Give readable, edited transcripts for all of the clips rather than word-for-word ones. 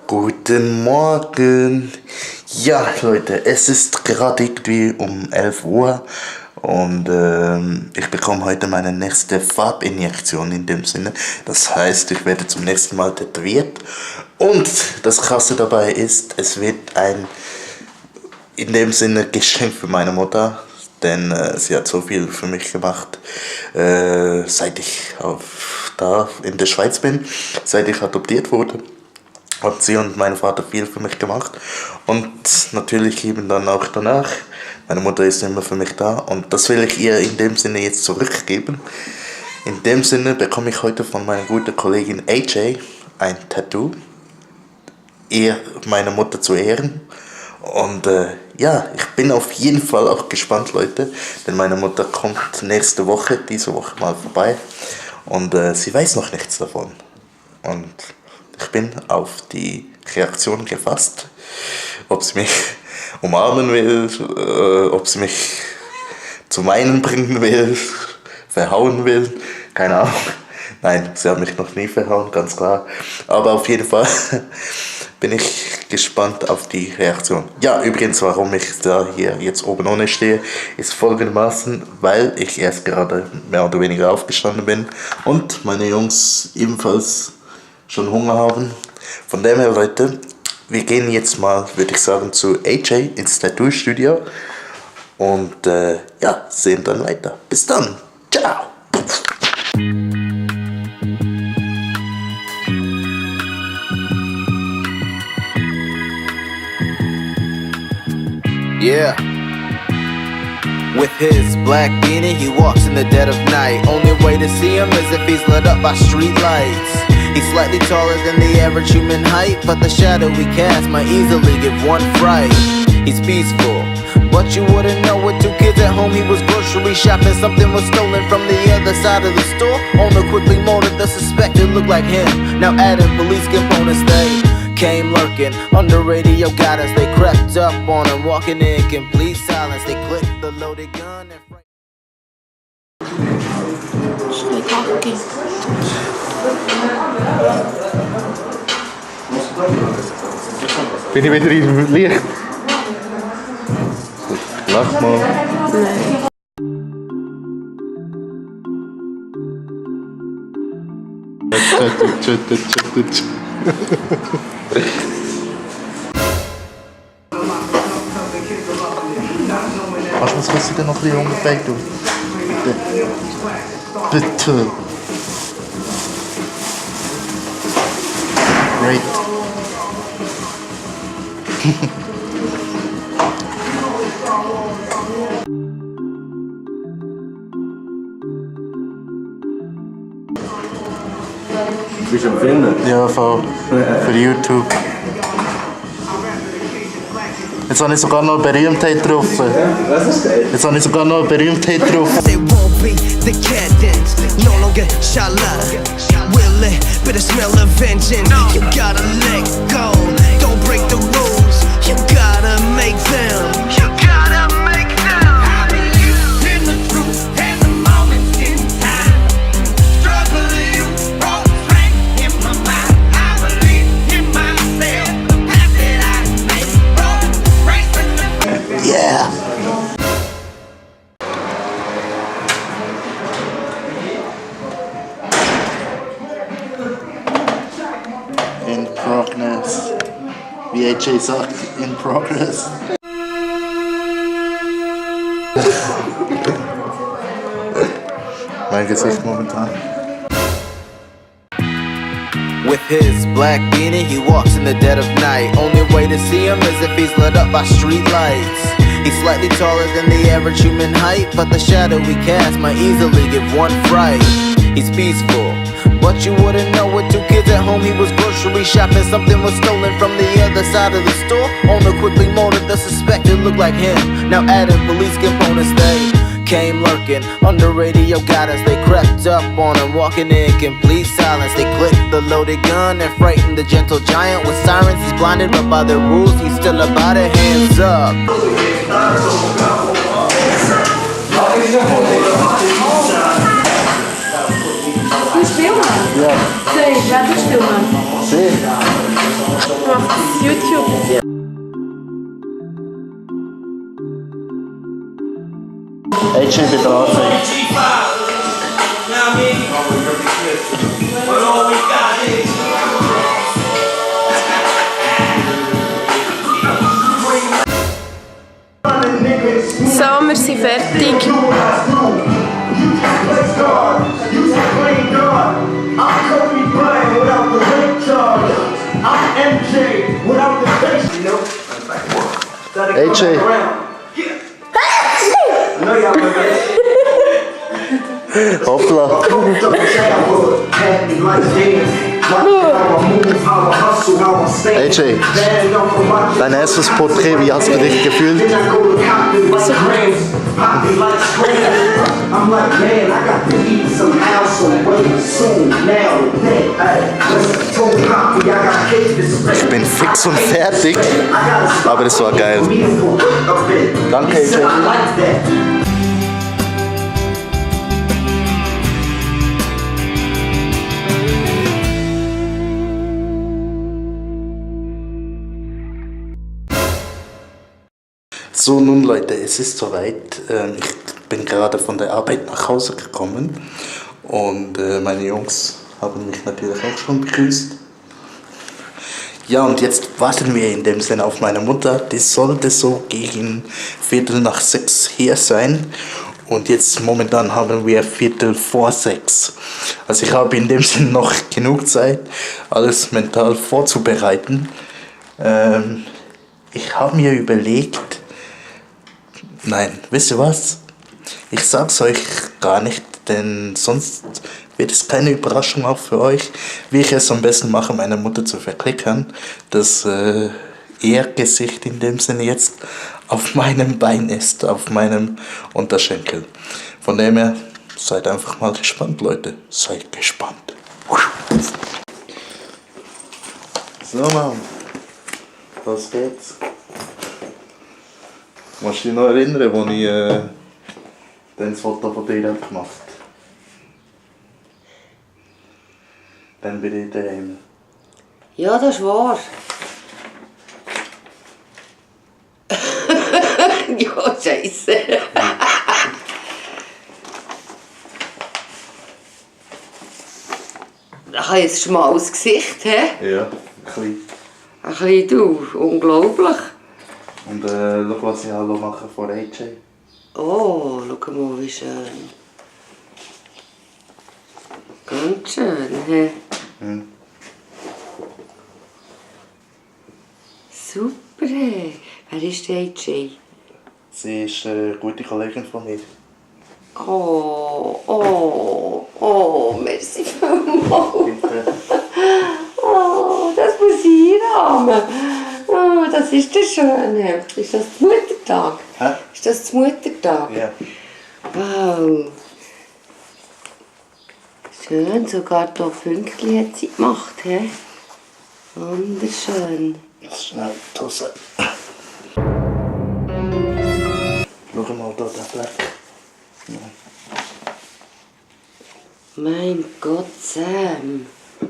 Guten Morgen. Ja, Leute, es ist gerade irgendwie um 11 Uhr und ich bekomme heute meine nächste Farbinjektion in dem Sinne. Das heißt, ich werde zum nächsten Mal tätowiert und das Krasse dabei ist, es wird ein in dem Sinne Geschenk für meine Mutter, denn sie hat so viel für mich gemacht, seit ich da in der Schweiz bin, seit ich adoptiert wurde. Hat sie und mein Vater viel für mich gemacht und natürlich eben dann auch danach. Meine Mutter ist immer für mich da und das will ich ihr in dem Sinne jetzt zurückgeben. In dem Sinne bekomme ich heute von meiner guten Kollegin AJ ein Tattoo, ihr meiner Mutter zu ehren. Und ja, ich bin auf jeden Fall auch gespannt, Leute, denn meine Mutter kommt diese Woche mal vorbei und sie weiß noch nichts davon. Und ich bin auf die Reaktion gefasst, ob sie mich umarmen will, ob sie mich zum Weinen bringen will, verhauen will, keine Ahnung. Nein, sie hat mich noch nie verhauen, ganz klar. Aber auf jeden Fall bin ich gespannt auf die Reaktion. Ja, übrigens, warum ich da hier jetzt oben ohne stehe, ist folgendermaßen, weil ich erst gerade mehr oder weniger aufgestanden bin und meine Jungs ebenfalls schon Hunger haben. Von dem her, Leute, wir gehen jetzt mal, würde ich sagen, zu AJ ins Tattoo-Studio und ja, sehen dann weiter. Bis dann. Ciao. Yeah. With his black beanie, he walks in the dead of night. Only way to see him is if he's lit up by street lights. He's slightly taller than the average human height, but the shadow he casts might easily give one fright. He's peaceful, but you wouldn't know with two kids at home. He was grocery shopping, something was stolen from the other side of the store. Owner quickly molded the suspected looked like him. Now added police components, they came lurking under radio guidance. They crept up on him, walking in complete silence. They clicked the loaded gun and Bin ich wieder im Licht? Lach mal. Nein. Was muss ich denn noch ein bisschen ungefähr tun? Bitte. Bitte. Great. Bist du am Filmen? Ja, für YouTube. Jetzt habe ich sogar noch eine Berühmtheit getroffen. Was ist das? Jetzt habe ich sogar noch eine Berühmtheit getroffen. They won't be decadent, no longer shala. Will it, but the smell of vengeance. You gotta let go, don't break the rules. You gotta make them. You gotta make them. I believe in the truth and the moments in time. Struggling, wrong strength in my mind. I believe in myself, the path that I make. Wrong, racing the Yeah! In progress. Wie AJ sagt, in progress. Mein Gesicht momentan. with his black beanie, he walks in the dead of night. Only way to see him is if he's lit up by street lights. He's slightly taller than the average human height, but the shadow he casts might easily give one fright. He's peaceful, but you wouldn't know with two kids at home. He was grocery shopping, something was stolen from the other side of the store. Owner quickly molded the suspect, it looked like him. Now added police components, they came lurking. On the radio guidance, they crept up on him, walking in complete silence. They clicked the loaded gun and frightened the gentle giant. With sirens, he's blinded, but by the rules, he's still about it. Hands up. Willst du filmen? Ja. Soll ich? Wer willst du filmen? Sie? Macht das YouTube. AJ bitte anfangen. So, wir sind fertig. AJ. Hoppla. AJ, dein erstes Porträt, wie hast du dich gefühlt? Ich bin fix und fertig, aber es war geil. Danke, AJ. So, nun Leute, es ist soweit. Ich bin gerade von der Arbeit nach Hause gekommen und meine Jungs haben mich natürlich auch schon begrüßt. Ja, und jetzt warten wir in dem Sinne auf meine Mutter. Die sollte so gegen 5:45 hier sein. Und jetzt momentan haben wir 5:45. Also ich habe in dem Sinne noch genug Zeit, alles mental vorzubereiten. Ich habe mir überlegt, nein, wisst ihr was? Ich sag's euch gar nicht, denn sonst wird es keine Überraschung auch für euch, wie ich es am besten mache, meine Mutter zu verklickern. Das ihr Gesicht in dem Sinne jetzt auf meinem Bein ist, auf meinem Unterschenkel. Von dem her, seid einfach mal gespannt, Leute. Seid gespannt. So, Mann. Los geht's. Kannst du dich noch erinnern, als ich das Foto von dir gemacht habe? Dann bin ich daheim. Ja, das ist wahr. Ja, Scheisse. Ich habe jetzt schon mal das Gesicht, hä? Ja, ein bisschen. Ein bisschen du, unglaublich. Und schau, was ich Hallo mache vor AJ. Oh, schau mal, wie schön. Ganz schön, hä? Hm. Super, hä? Wer ist der AJ? Sie ist eine gute Kollegin von mir. Oh, merci vielmals. Bitte. Oh, das muss ich einrahmen. Oh, das ist der Schöne. Ist das der Muttertag? Hä? Ist das der Muttertag? Ja. Wow. Schön, sogar hier Pünktchen hat sie gemacht. He? Wunderschön. Jetzt schnell die Hose. Schau mal da, der Fleck. Ja. Mein Gott, Sam. Du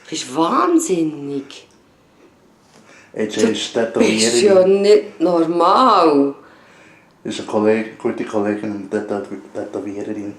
bist wahnsinnig. AJ ist Du bist ja Tätowiererin. nicht normal. Ist eine gute Kollegin und Tätowiererin.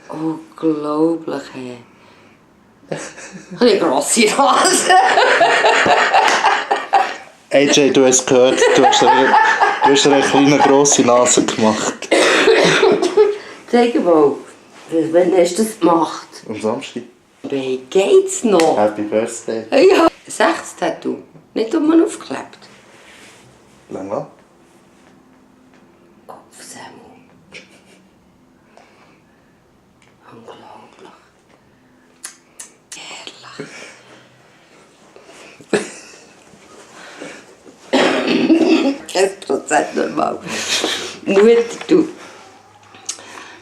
Unglaublich, hey. Eine grosse Nase. AJ, du hast gehört, du hast eine kleine grosse Nase gemacht. Zeig mal, wann hast du das gemacht? Am Samstag. Wie geht's noch? Happy Birthday. Ja. Ein 6. Tattoo, nicht aufgeklebt. Lang an? Kopfsemmel. Unglaublich. Herrlich. 1% normal. Mutter, du.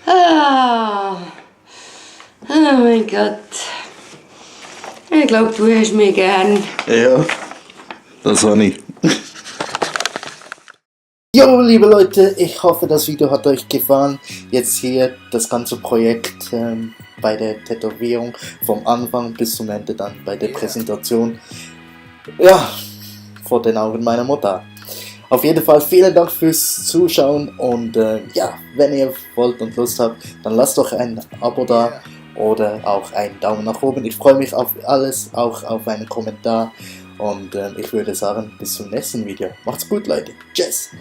Ah. Oh mein Gott. Ich glaube, du hast mich gern. Ja, das war ich. Jo, liebe Leute, ich hoffe, das Video hat euch gefallen. Jetzt hier das ganze Projekt bei der Tätowierung, vom Anfang bis zum Ende, dann bei der Präsentation. Ja, vor den Augen meiner Mutter. Auf jeden Fall vielen Dank fürs Zuschauen und ja, wenn ihr wollt und Lust habt, dann lasst doch ein Abo da oder auch einen Daumen nach oben. Ich freue mich auf alles, auch auf einen Kommentar und ich würde sagen, bis zum nächsten Video. Macht's gut, Leute. Tschüss.